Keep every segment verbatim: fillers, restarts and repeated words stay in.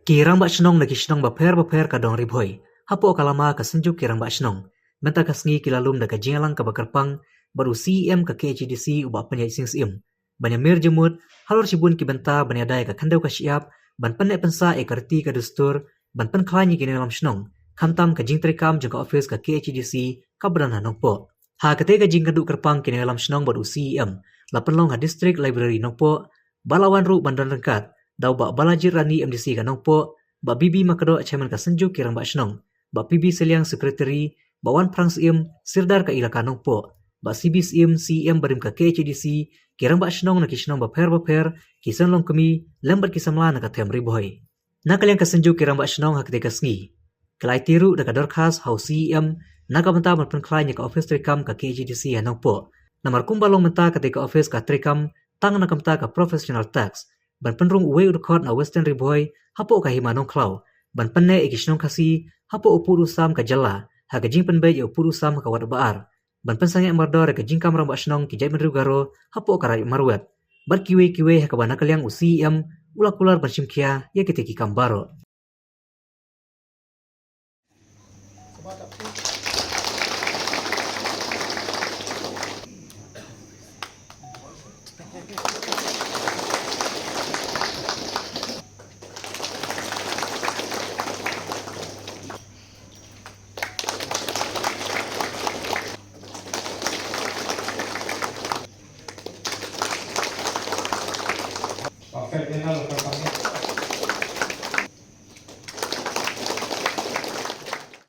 Ki rangbah shnong na ki shnong bapher bapher ka dong Ri Bhoi hapoh ka lama ka Synjuk ki rangbah shnong mynta ka sngi ki la lum da ka jingïalang kaba kyrpang bad u C E M ka K H A D C u Bah Pynïaid Sing Syiem ban ïamir jingmut halor shibun ki bynta ban ïada ïa ka khyndew ka shyiap ban pynneh pynsah ïa ka riti ka dustur ban pynkhlaiñ ïa ki nongïalam shnong khamtam ka jingtrei kam jong ka ophis ka K H A D C kaba don ha Nongpoh. Ha katei ka jingkynduh kyrpang ki nongïalam shnong bad u C E M la pynlong ha District Library Nongpoh bad la wan ruh ban don ryngkat da u Bah Balajied Rani M D C ka Nongpoh, Bah B B Makdoh Chairman ka Synjuk ki rangbah shnong, Bah P B Seliang Secretary, Bah Wanphrang Syiem Sirdar ka Elaka Nongpoh, Bah C B Syiem C E M barim ka K H A D C, ki rangbah shnong na ki shnong bapher bapher, ki seng longkmie lem bad ki samla na ka them Ri Bhoi. Na ka liang ka Synjuk ki rangbah shnong ha katei ka sngi ki la aiti ruh da ka dorkhas ha u C E M na ka bynta ban pynkhlaiñ ïa ka ophis treikam ka K H A D C ha Nongpoh. Namar kumba long mynta katei ka ophis ka treikam tang na ka bynta ka professional tax ban pynrung uwei u dkhot na Western Ri Bhoi hapoh ka Hima Nongkhlaw ban pynneh ïa ki shnong Khasi hapoh u pud u sam ka jylla ha ka jingpynbeit ïa u pud u sam ha ka Wad Ba-ar ban pynsangeh mardor ïa ka jingkam rangbah shnong ki jaitbynriew Garo hapoh ka Raid Marwet bad kiwei kiwei ha kaba na ka liang u C E M u la kular ban shim khia ïa kitei ki kam baroh.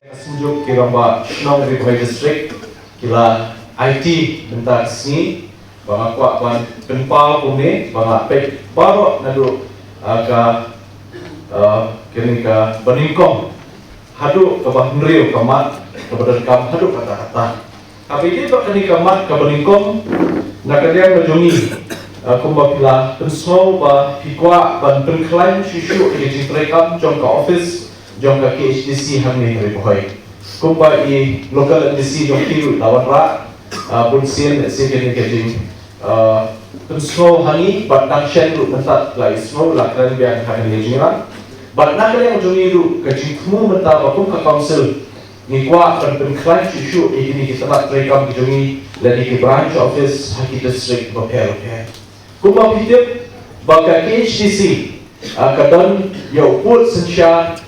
Ka Synjuk ki rangbah shnong Ri Bhoi District ki la aiti mynta ka sngi ba nga kwah ban pynpaw kumne ba nga peit baroh naduh, ah, ka, ah, kane kaba nyngkong haduh kaba hynriew ka mat kaba donkam haduh katta katta. Haba ïadei bad kane ka mat kaba nyngkong na ka liang ka jong ngi, ah, kumba phi la pynsngew ba phi kwah ban pynkhlaiñ shuh shuh ïa ka jingtrei kam jong ka ophis jong ka K H A D C hangne ha Ri Bhoi. Kumba i local M D C jong phi ruh la wanrah, ah, bun sien lehse kane ka jing, ah, pynsngew ha ngi bad dang shen ruh mynta la ïohsngew la kren biang ha kane ka jingïalang. Bad na ka liang jong ngi ruh ka jingthmu mynta ba kum ka council ngi kwah ban pynkhlaiñ shuh shuh ïa kine ki tnat treikam ki jong ngi lane ki branch office ha ki district bapher bapher. Kumba phi tip ba ka K H A D C, ah, ka don ïa u pud synshar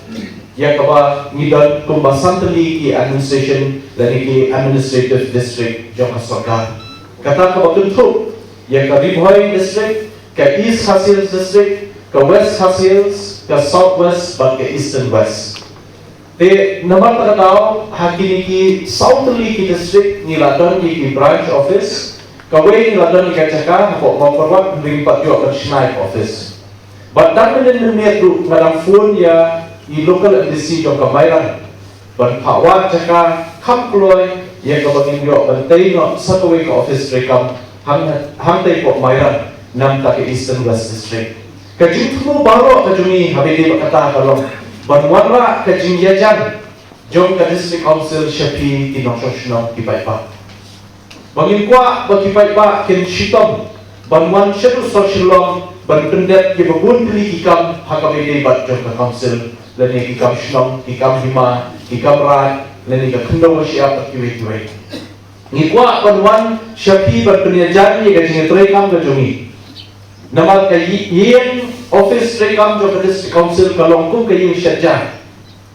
ïa kaba ngi don kumba san tylli ki administration lane ki administrative district jong ka sorkar. Kata kaba kynthup ïa ka Ri Bhoi District, ka East Khasi Hills District, ka West Khasi Hills, ka South West bad ka Eastern West. Te namar kata ka daw ha kine ki saw tylli ki district ngi la don ïa ki branch office, kawei ngi la don ïa ka jaka hapoh Mawkyrwat, hynrei ngim pat ïoh ban shna ïa ka office. Bad dang mynnin mynmiet ruh nga dang phone ïa i local M D C jong ka Mairang ban phah wad jaka kham kloi ïa kaba ngin ïoh ban tei noh sa kawei ka office treikam hang, hangtei hapoh Mairang namar ka Eastern West District. Ka jingthmu baroh ka jong ngi haba ïadei bad kata ka long ban wanrah ka jingïajan jong ka District Council sha phi ki nongshong shnong ki paidbah. Ba ngin kwah ba ki paidbah kin shitom ban wan shaduh sor Shillong ban pyndep kiba bun tylli ki kam ha kaba ïadei bad jong ka council lane ki kam shnong, ki kam hima, ki kam raid lane ka khyndew ka shyiap bad kiwei kiwei. Ngi kwah ban wan sha phi ban pynïajan ïa ka jingïatreikam ka jong ngi. Namar ka ï-, ïing office treikam jong ka District Council ka long kum ka ïing shet ja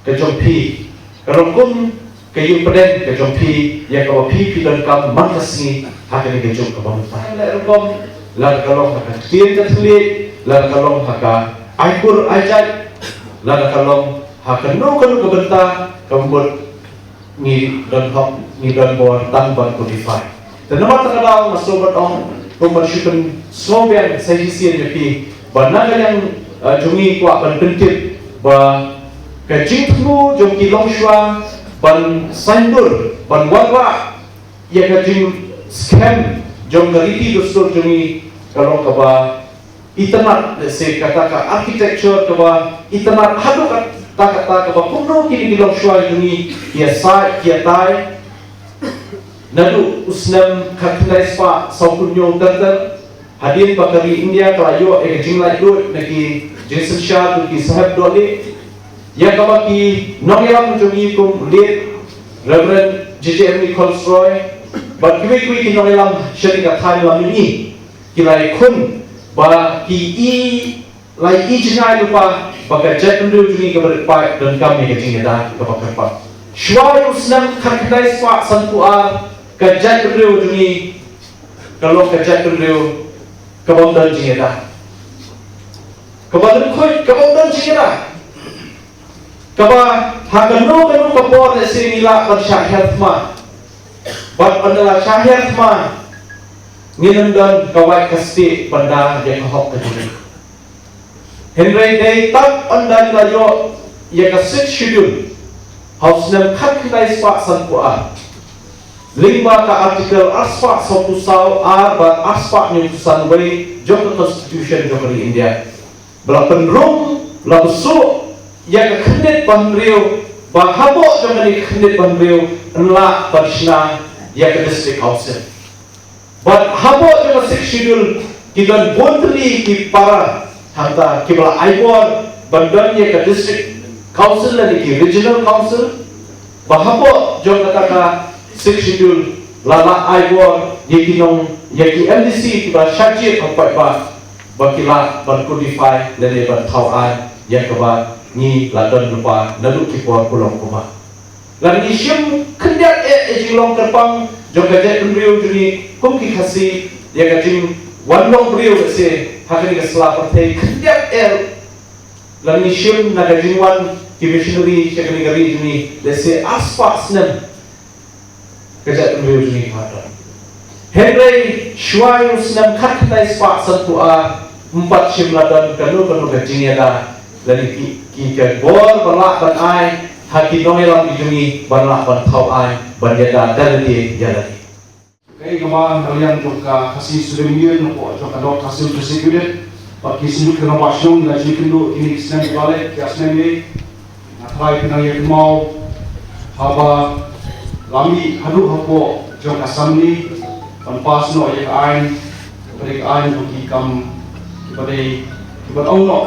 ka jong phi, ka long kum ka ïing pdeng ka jong phi ïa kaba phi phi donkam man ka sngi ha kane ka juk kaba mynta. La rukom, lada ka long ha ka ktien ka thylliej, lada ka long ha ka aikur aijait, lada ka long ha kano kano ka bynta ka mut ngi don hok, ngi don bor tang ban codify. Te namar kata ka daw nga sngewbha ban ong, kum ban shu pynsngew biang sa shisien ïa phi ba na ka liang, eh, jong ngi kwah ban pyntip ba ka jingthmu jong ki longshuwa ban saiñdur ban wanrah ïa ka jingskhem jong ka riti dustur jong ngi ka long kaba itynnad, lehse kata ka architecture kaba itynnad haduh katta katta kaba kumno kine ki longshuwa jong ngi ki ïasaid ki ïatai naduh u snem khatkhyndai spah sawphew hynñiew ter ter Hadien ba ka ri India ka la ïoh ïa ka jinglaitluid na ki jingsynshar jong ki sahep dohlieh, ïa kaba ki nongïalam jong ngi kum u late Reverend J J M Nichols Roy bad kiwei kiwei ki nongïalam sha kane ka thaiñ lam mihngi, ki la ïakhun ba ki i la i jngai lypa ba ka jaitbynriew jong ngi kaba rit paid donkam ïa ka jingïada kaba kyrpang. Shuwa u snem khatkhyndai spah sanphew ar, ka jaitbynriew jong ngi ka long ka jaitbynriew kaba ym don jingïada, kaba lyngkhuid, kaba ym don jingïada, kaba ha kano kano ka por lehse ngi lah ban shah hiar thma. Bad ynda la shah hiar thma, ngin ym don ka wait ka stieh ban da ïa ka hok ka jong ngi. Hynrei dei tang ynda la ïoh ïa ka Sixth Schedule ha u snem khatkhyndai spah sanphew ar, lyngba ka Article arspah sawphew saw ar bad arspah hynñiewphew san wei jong ka Constitution jong ka ri India, ba la pynrung, la pynsuh ïa ka khyndiat ba hynriew, ba hapoh jong kane ka khyndiat ba hynriew yn lah ban shna ïa ka District Council. Bad hapoh jong ka Sixth Schedule ki don bun tylli ki para hangta kiba la ai bor ban don ïa ka District Council lane ki Regional Council. Ba hapoh jong kata ka Sixth Schedule la lah ai bor ïa ki nong, ïa ki M D C kiba la shah jied ha u paidbah ba ki lah ban codify lane ban thaw aiñ ïa kaba ngi la don lypa naduh ki por kulong kumba. Lada ngi shim khyndiat eh ïa ka jinglong kyrpang jong ka jaitbynriew jong ngi kum ki Khasi, ïa ka jingwan long briew lehse ha kane ka sla pyrthei, khyndiat eh, lada ngi shim na ka jingwan ki missionary sha kane ka ri jong ngi, lehse arspah snem ka jaitbynriew jong ngi ka don. Hynrei shuwa u snem khatkhyndai spah sanphew ar, ym pat shym la don kano kano ka jingïada lane ki, ki ka bor ba lah ban ai ha ki nongïalam ki jong ngi ban lah ban thaw aiñ ban ïada da lade ïa lade. Kaei kaba na ka liang jong ka Khasi Students' Union hapoh jong ka North Khasi Hills District Unit bad ki Synjuk ki Rangbah Shnong, ngi la ju ïakynduh kine ki snem kiba la leit, ki snem ne, nga tharai phi nang ïa kynmaw haba la mih haduh hapoh jong ka assembly ban pass noh ïa ka aiñ, kaba dei ka aiñ jong ki kam kiba dei kiba ong noh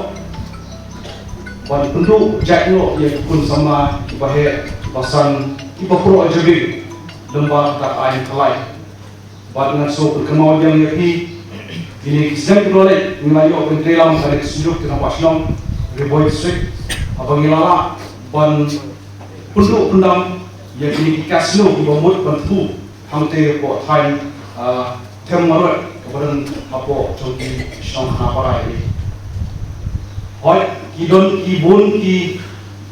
ban pynduh jait noh ïa ki khun samla kiba heh, kiba san, kiba proh jabieng lyngba kata ka aiñ ka lait. Bad ngan sngewkynmaw ïa phi, kine ki snem kiba la leit ngi la ïoh ban trei lang ha ka Synjuk ki Rangbah Shnong Ri Bhoi District, haba ngi la lah ban pynduh pyndam ïa kine ki casino kiba mut ban thmu hangtei hapoh thaiñ, ah, Them Marwet kaba don hapoh jong ki shnong Khanapara ïa. Hooid, ki don ki bun ki,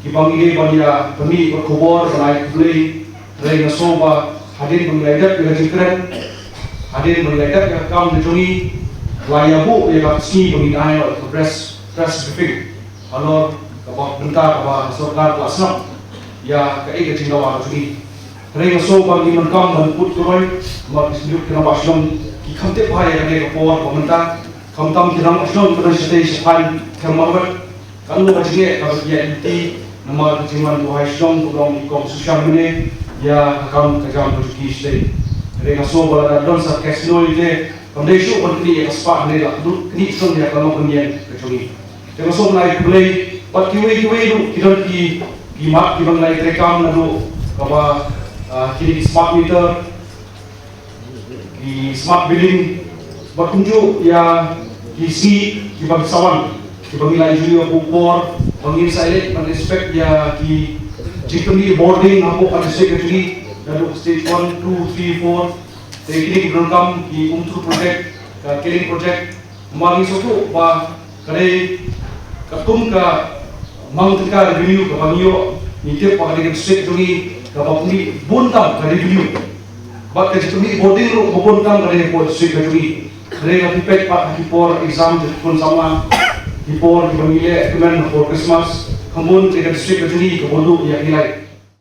kiba ngi dei ban ïa pynmih bad khubor ban ai khublei. Hynrei nga sngew ba hadien ba ngi la dep ïa ka jingkren, hadien ba ngi la dep ïa ka kam ka jong ngi, la ïa buh ïa ka sngi ba ngin ai ïa ka press, press briefing halor kaba mynta kaba ka sorkar ka la sngap ïa kaei ka jingdawa ka jong ngi. Hynrei nga sngew ba ngi donkam ban put kloi, namar ki Synjuk ki Rangbah Shnong ki kham tip bha ïa kane ka por ba mynta, khamtam ki Rangbah Shnong kiba don shatei shathaiñ Them Marwet. Ka long ka jingeh kaba ki ïa lynti namar ka jingwan u Hai Shnong ka long i Kong Sushan Mine ïa ka kam ka jam ka jong ki shatei. Hynrei nga sngew ba lada don sa ka casino te kam dei shuh ban knieh ïa ka spah, hynrei la knieh shuh ïa ka longkynmaw ka jong ngi. Te nga sngew ban ai khublei bad kiwei kiwei ruh ki don ki, ki mat kiba ngi la ïatreikam naduh kaba, ah, kine ki smart meter, ki smart billing, bad kumjuh ïa ki sngi kiba ki sa wan, kiba ngi la ju ïoh u por ba ngin sa leit ban inspect ïa ki jingpynmih boarding hapoh ka district ka jong ngi, naduh stage one, two, three, four. Te kine ki donkam ki Umtur project, ka Kering project, namar ngi sngewthuh ba ka dei katkum ka mang tyngka revenue kaba ngi ïoh, ngi tip ba ka dei ka district jong ngi kaba pynmih bun tam ka revenue. Bad ka jingpynmih boarding ruh ba bun tam ka dei hapoh district ka jong ngi. Hynrei lada phi peit pat ha ki por exam jong ki khun samla, ki por kiba ngi leh kmen ha por Christmas, kham bun ka dei ka district ka jong ngi kaba duh ïa ki light.